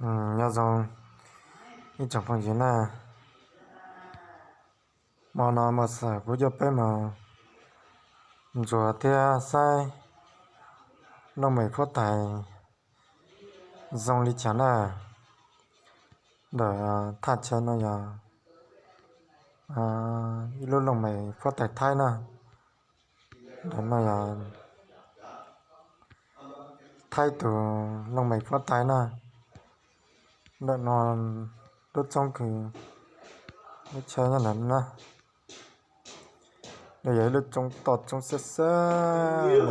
Nyob zoo ib tsoom phooj ywg na, hmo no muaj xav kuv coj peb mus ntsuas thiab saib looj mem huab tais zoo li cas na. Ntawm thaj chaw no yog ib lub looj mem huab tais Thaib na. Ntawm no yog Thaib tus looj mem huab tais na. Ntawm no lub txoob kws lub chaw nyob ntawm no na, yog ib lub txoob toj txoob xab xab li.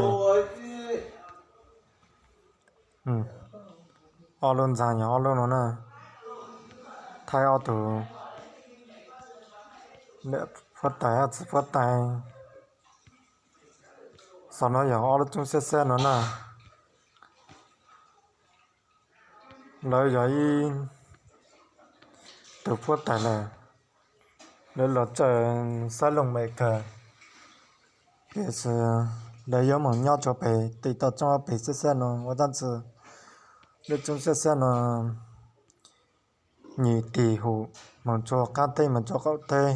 Ob lub ntxaag yog ob lub no na, Thaib ob tug huab tais, txiv huab tais. Xav no yog ob lub txoob xab xab no na. Lawv yog ib tug huab tais lawm, lawv los txawj saib looj mem kawg. Tiam sis lawv yuav mus nyob rua pem tej toj txoob ob peg xab xab no ua dlaab tsi lub txoob xab xab no nyim tig hum moog tsua qaab teb moog tsua qaum teb,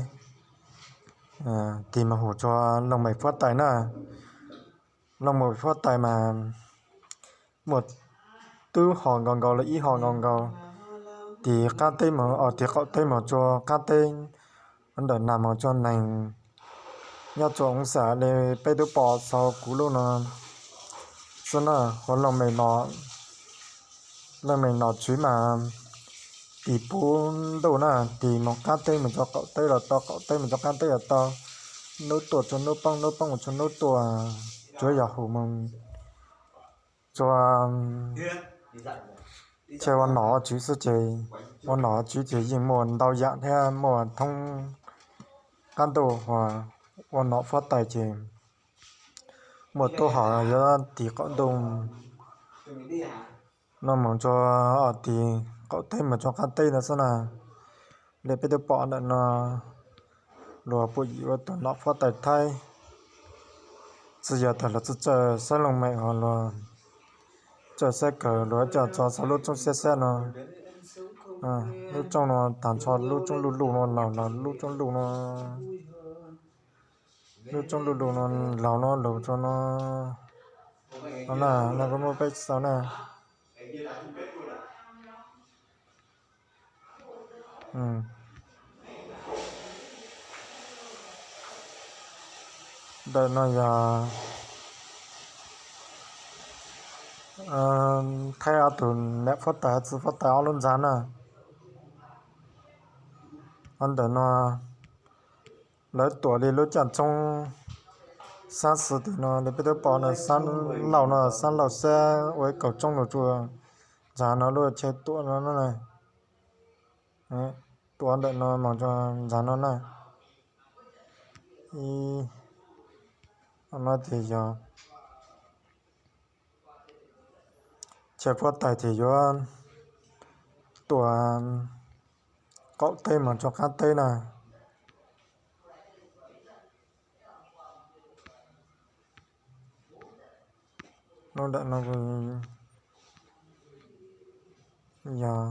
tig moog hum tsua looj mem huab tais na. Looj mem huab tais mas muaj tub hom nkaus nkaus los ib hom nkaus nkaus, tig qaab teb moog, tig qaum teb moog tsua qaab teb, ntawm nas moog tsua neeg, nyob tsua ov xam li peb tub pom txug kuv lub no xwb na. Ua looj mem nom tswv mas tig puv ntuj na, tig moog qaab teb moog tsua qaum teb los tau, qaum teb moog tsua qaab teb los tau. Nub tuaj tsua nub poob, nub poob moog tsua nub tuaj, tsuav yog hum moog tsua. Ces ua nom ua tswv xwb ces, ua nom ua tswv ces yeej muaj ntau yaam thiab muaj thoob qaab ntuj. Ua nom huab tais ces muaj tub hom yuav tig qaum ntuj no moog tsua, tig qaum teb moog tsua qaab teb no xwb na. Li peb tub pom ntawm no, luag puj yim ua tus nom huab tais Thaib, tsi yog tag luag tsi txawj saib looj mem hov, luag txawj saib kawg, luag coj tso txug lub txoob xab xab no. Lub txoob no tag nrho lub txoob luj luj no laug, lub txoob luj no, lub txoob luj luj no laug no, laug tsua no, no na, no kuv muab peb xauv na. Ntawm no yog Thaib ob tug nam huab tais, txiv huab tais ob lub ntxa na. Ntawm no lawv tuam li lub caj txoob xab xwb tim no li peb tub pom no, xab lauj no, xab lauj xab ua ib kaum txoob lug tsua ntxa no lub chaw tuam no na. Tuam ntawm no moog tsua ntxa no na. Ib, no ces yog chaw huab tais ces yuav tuam qaum teb moog tsua qaab teb na. Lub ntawm no yog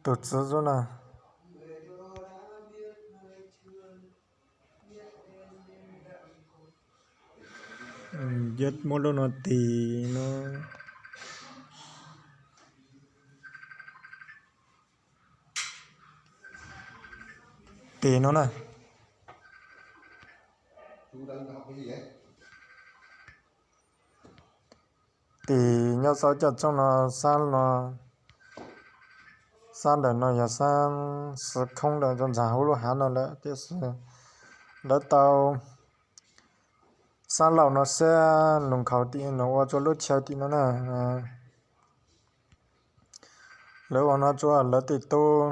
tug txiv xwb na. Yuav muab lub no tis no, tis no na. Tis nyob xauv caj txoob no, xab no, xab ntawm no yog xab xwv khoob lawm, ntxag huv lub hav no lawm tiam sis lawv tau xab lauj no xab lug nkhaus tim no ua tsua lub chaw tim no na. Lawv ua no tsua lawv tej tub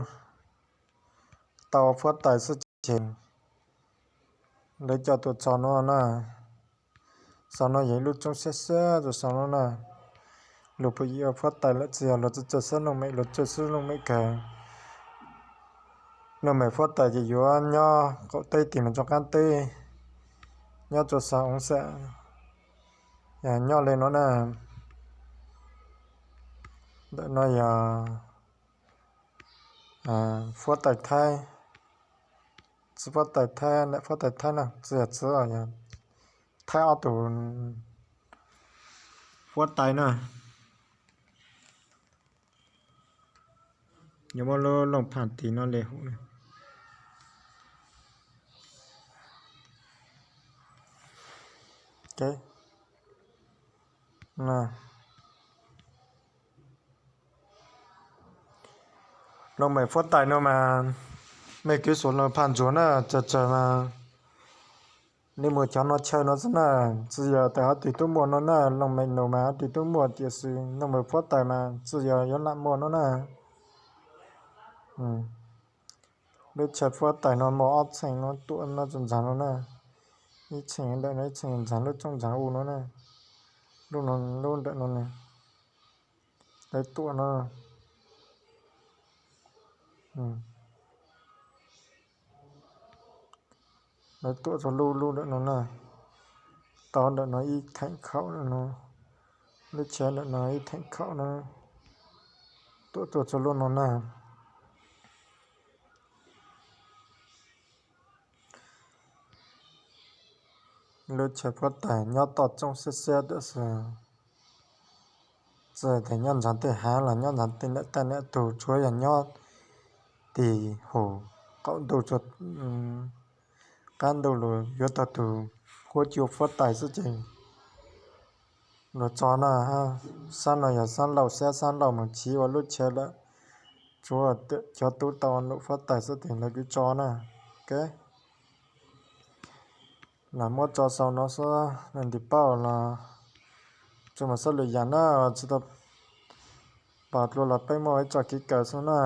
tau huab tais xwb ces lawv coj tuaj txog no na. Xauv no yog ib lub txoob xab xab rua xauv no na. Lug puj yim ua huab tais lawm tsi yog luag txawj txawj xab looj mem, luag txawj xab looj mem kawg. Looj mem huab tais ces yuav nyob qaum teb tig moog tsua qaab teb, nyob tsua xauv ov xam, nyob le no na. Ntawm no yog huab tais Thaib, txiv huab tais Thaib, ntawm huab tais Thaib na, txiv yog txiv, yog Thaib ob tug huab tais na. Yuav muab lub looj phaj tis no li hauv na. Looj mem huab tais no mas mej kwv Suav Looj Phaj Ntsuag na, tsawg tsawg mas li mus cov no chaw no xwb na. Tsis yog tias hov twg tub muaj no na, looj mem no mas hov twg tub muaj, tiam sis looj mem huab tais mas tsis yog yuav lam muaj no na. Lub chaw huab tais no muaj ob txheej no, tuam no txog ntxag no na. Ib txheej ntawm no, ib txheej ntxag lub tsooj ntxag u no na. Lub no, lub ntawm no na, lawv tuam no. Lawv tuam txog lub, lub ntawm no na. Tau ntawm no ib theem khaum no, lub chaw ntawm no ib theem khaum no, tuam tuaj txog lub no na. Lub chaw huab tais nyob toj roob siab siab tiam sis txawm tias nyob ntxag tej hav los nyob ntxag tej niam tais niam tug, tsuav yog nyob tim hauv qaum ntuj, qab ntuj los yuav tau tus huab cua huab tais xwb ces luag tso na. Sab no yog sab laug, sab, sab laug mus chiv ua lub chaw lawm, tsuav cov tub tau num huab tais xwb ces lawv kuj tso na. Ok, los muab tso xaus no xwb, leej twg paub los tsuas mus xab lwm yam na, tsis tau pom dlua los peb muaj ib txoj kev kawm xwb na.